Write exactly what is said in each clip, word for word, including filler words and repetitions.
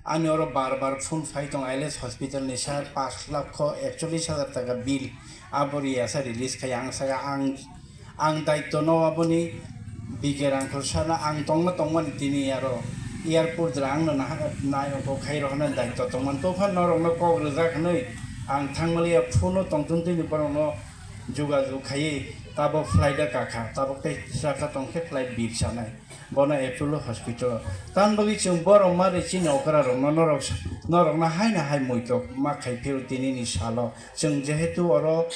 Ani oro bar bar phone phai tong, L S hospital ni sir, pash lakho ekchollish hajar taka bill, abo riyasa release khai. Ang saka ang, ang daityo no aboni B K Rangkhol sir no ang tongma tongmani tini aro airport jora ang no naha nai oko khai rohna daityo tongmani. Topha norok no kok rijak hinwi ang thangmaliya phone o tongtwng tini borok no jugajug khai tabo flight o kakha, tabok tei saka tongkhe flight birsanai. Bono Apollo Hospital. Tamni bagwi chwng borok mari chini okra rokno norok, norokno haino hai muitok ma khai phiro tinini salo. Chwng jehetu oro,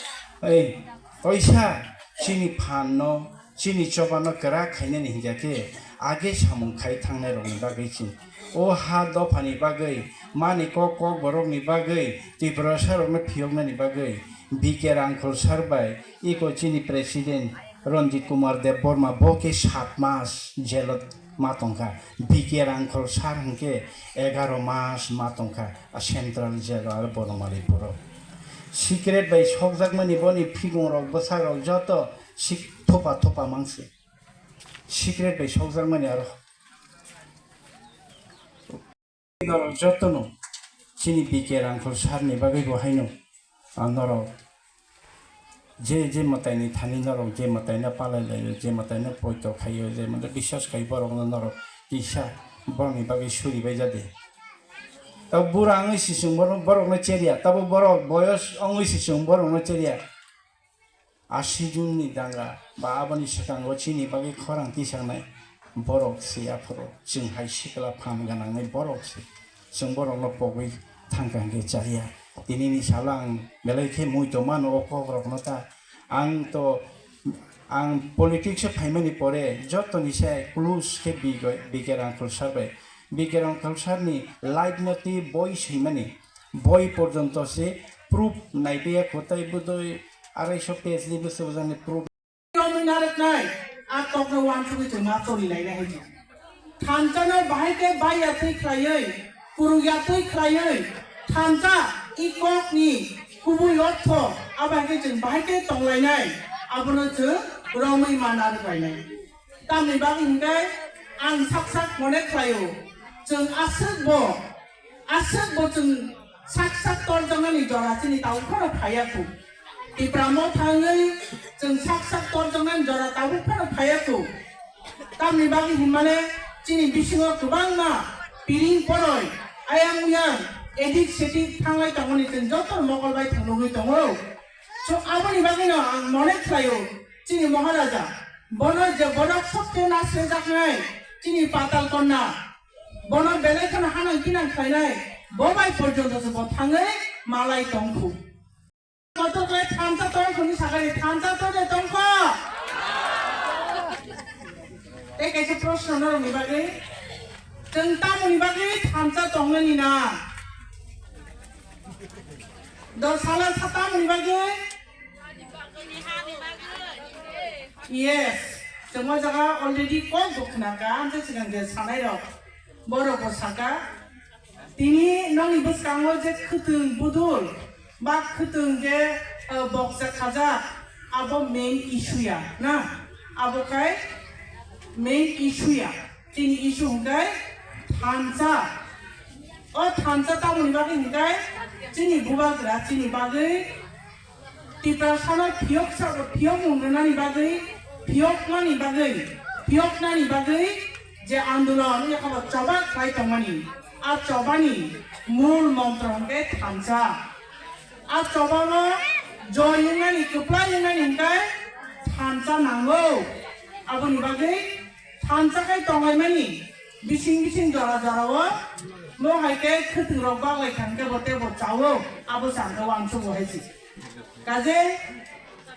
ei, kaisa chini phan no, chini choba no kwrak khainani hinkhe age samung khai thangnai rokni bagwi chwng o ha dophani bagwi, mani kok kok borokni bagwi, Tiprasa rokno phiyoknani bagwi B K Rangkhol sir bai iko chini president Ranjit Kumar Debbarma bo khe sat mas jelo ma tongkha. B K Rangkhol sir hwnkhe egaro mas ma tongkha a central jail o aro Bonomali puro. Secret bai sokjakmani boni phigong rok bwsak rok joto sik thopa thopa mangsi. Secret bai sokjakmani aro. Norok jotono chini B K Rangkhol sir ni bagwi bo haino ang norok je je mwtai ni thani norok je mwtai no palai laio, je mwtai no poito khaio, je mwtai biswas khai borok no norok kisa borok ni bagwi suri bai jade. Tabo bura wngwi si chwng borok no cheriya, tabo borok boyos wngwi si chwng borok no cheriya. Asi jun ni danga ba aboni swkango chini bagwi khorang tisaknai borok se, aphuru chwng hai sikla phan gwnangni borok se, chwng borokno pogwi thangkha hwnkhe chaya. Tinini salo ang belai khe muitu mano o kokrokno ta. Ang to, ang politics o phaimani pore jotoni se close khe B K, B K Rangkhol sir bai. B K Rangkhol sir ni life no twi boi swimani. Boi porjonto se proof naipiya kotai bodoi arai so page ni bwswk jani proof. Romwi narwknai, a kokno uansugwi chwng ma chori lainai hai di. Thansa no bahai khe bai ya twi khlaiwi, kuruk ya twi khlaiwi, thansa i kok ni kubui ortho, abo hai khe chwng bahai khe tong lainai, abono chwng romwi ma narwk lainai. Tamni bagwi hinkhe ang sak sak mone khlaio, chwng aswk bo, aswk bo chwng sak sak torjaknani jora chini tabuk phano phaiya khu. Tipra Motha wngwi chwng sak sak torjaknani jora tabuk phano phaiya khu. Tamni bagwi hinmale chini bisingo kwbangma piring poroi, ayang uyang, edik sedik thanglai tongmani chwng joto mokol bai thang nugwi tongo. So aboni bagwino ang mone khlaio, chini Maharaja, bono je borok sobse nasrejaknai, chini Patal Konna, bono belai kheno hanang kinang khlainai, bo bai porjonto se bo thangwi malai tongkhu. Kotor khlai thansa tongkhu ni sakani thansa tode tongkho. Tei kaisa proshno norokni bagwi, chwng tamoni bagwi thansa tongnani na? Dosala sa tamoni bagwi? Yes, chwng o jaga already kok bo khna kha, amsa swkang je sanai rok, borok bo saka. Tini nokni bwskango je khwtwng budul ba khwtwng je, uh, boksa khajak, abo main issue ya na, abo khai main issue ya. Chini issue hwnkhe thansa. O thansa tamoni bagwi hwnkhe chini bubagra chini bagwi Tiprasano phiyok sa-, phiyokmung rwnani bagwi, phiyokmani bagwi, phiyoknani bagwi je andolon yakho choba khlai tongmani, a chobani mul montro hwnkhe thansa. A chobano joy wngnani, kwplai wngnani hwnkhe thansa nango. Aboni bagwi thansa khai tonglaimani bising bising jora jorao mo hai khe khwtwng rok baglai kha hwnkhe bo tei bo chao, abo changkha uansukgo hai se. Kaje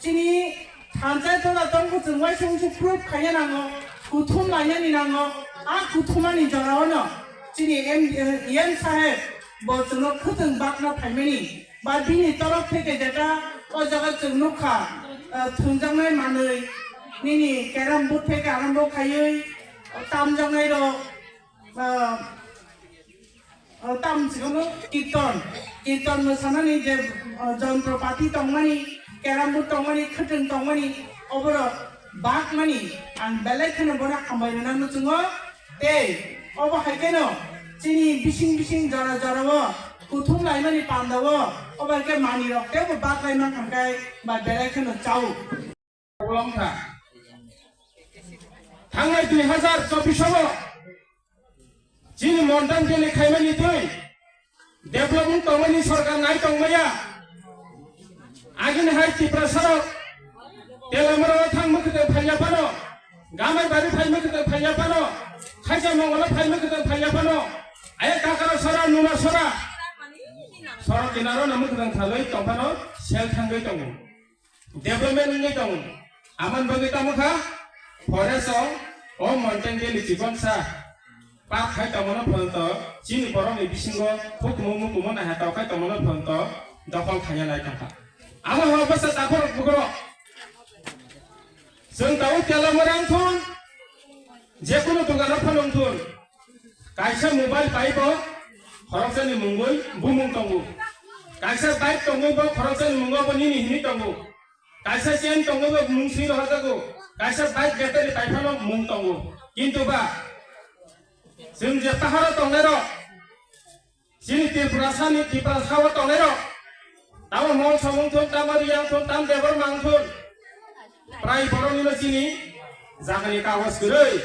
chini thansa tola tongkho chwng uaisuk uaisuk proof khaina nango, kuthum lainani nango, a kuthumani jorao no chini M, M saheb bo chwngno khwtwng bakna phaimani. Ba bini torof theke jeta o jaga chwng nukha, ah, thwngjaknai manwi, nini carrom board theke arambo khaiwi, tamjaknai rok, ah, ah, tam sikano kirton, kirton mwsanani je, ah, jontropati tongmani, carrom board tongmani, khwtwng tongmani, oborok bakmani ang belai kheno bono hambai rwna muchungo, tei obo hai kheno Chini bising bising jora jora o kuthum laimani panda o obar khe manwi rok tebo bak lai mankha khe ba belai kheno chao. Bolong kha. Thangnai dui hazar chobbish o chini Montan Valley khaimani twi development tongmani sorkar nai tongmaya. Agini hai Tiprasa rok Telamara o thang mwkhwtwng phailya phano, Gamai bari phai mwkhwtwng phailya phano, Khaisa Mongol o phai mwkhwtwng phailya phano, aya Kakarasora, Numasora, sorok kinaro no mwkhwtwng khalwi tong phano sel thangwi tongo. Development wngwi tongo. Amoni bagwi tamo kha forest o, o Montan Valley chikonsa park khai tongmano phwrwngto, chini borokni bisingo hukumu mukumu naha tao khai tongmano phwrwngto dokhol khaina nai tongkha. Amo hai bwsa takhorok bukhorok. Chwng tabuk Telamara wngthun, jekunu dukano phano wngthun, kaisa mobile pai bo khoroksani mungwi bumung tongo. Kaisa bike tongwi bo khoroksani mungo bo nini hinwi tongo. Kaisa chain tongwi bo mung swi rohorjago. Kaisa bike battery pai phano mung tongo. Kintu ba chwng je paharo tongnairok, chini Tiprasani, Tiprasa o tongnairok, tamo Monsomung thun, tamo Riyang thun, tamo Debbarma thun, prai boroknino chini jagani kagoj kwrwi.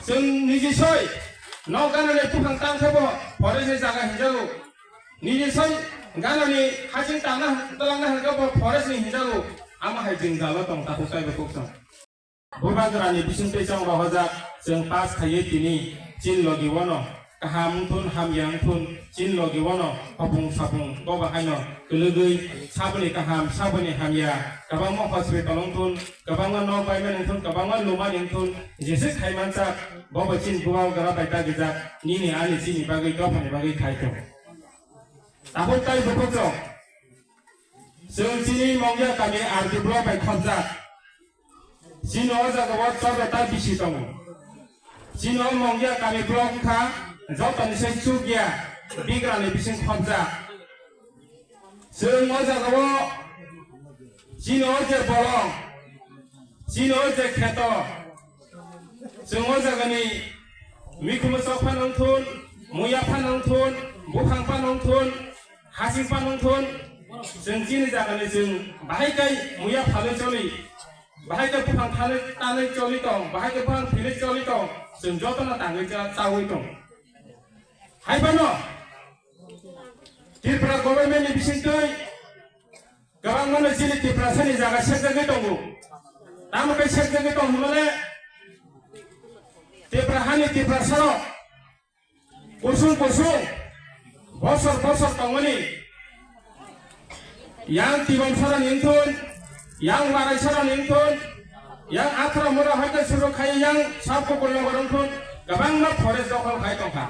Chwng niji soi nok ganani buphang tang khe bo forest ni jaga hinjago. Niji soi ganani haching tangna twlangna hwnkhe bo forest ni hinjago. Amo hai jwngjalo tong takhuk taibo kok chwng. Bubagrani bisingtwi chwng rohorjak, chwng pass khaiwi tini chini logi wano kaham wngthun, hamya wngthun, chini logi wano hopung sapung bo bahaino kwlwgwi saboni kaham, saboni hamya, kwbangma hospital wngthun, kwbangma nok baimani wngthun, kwbangma lumani wngthun, jese khaimanchak, bobo chini bubagra bai dagijak, nini ani chini bagwi dophani bagwi khaithung. Tabuk tai bukuchwng, chwng chini Mongya kami R D block bai khopjak. Chini o jaga o chobe ta bisi tongo. Chini o Mongya kami block wngkha jotoni se chukya bigrani bising khopjak. Chwng o jaga o chini o je bolong, chini o je kheto, chwng o jagani mikhumu chok phano wngthun, muya phano wngthun, buphang phano wngthun, hasing phano wngthun, chwng chini jagani chwng bahai kai muya phalwi choli. Bahai khe buphang thanwi tanwi choli tong, bahai khe buphang philwi choli tong, chwng jotono tangwi cha-, chawi tong. Hai phano Tripura government ni bisingtwi kwbangmano chini Tiprasani jaga sekjagwi tongo. Tamo khe sekjagwi tong hwnmale Tripura hani Tiprasarok kusung kusung bosor bosor tongmani, yang Tibom Sorani wngthun, yang Warai Sorani wngthun, yang Athra Mura hai khe suru khai yang Sub Kukulnagar wngthun, kwbangma forest dokhol khai tongkha.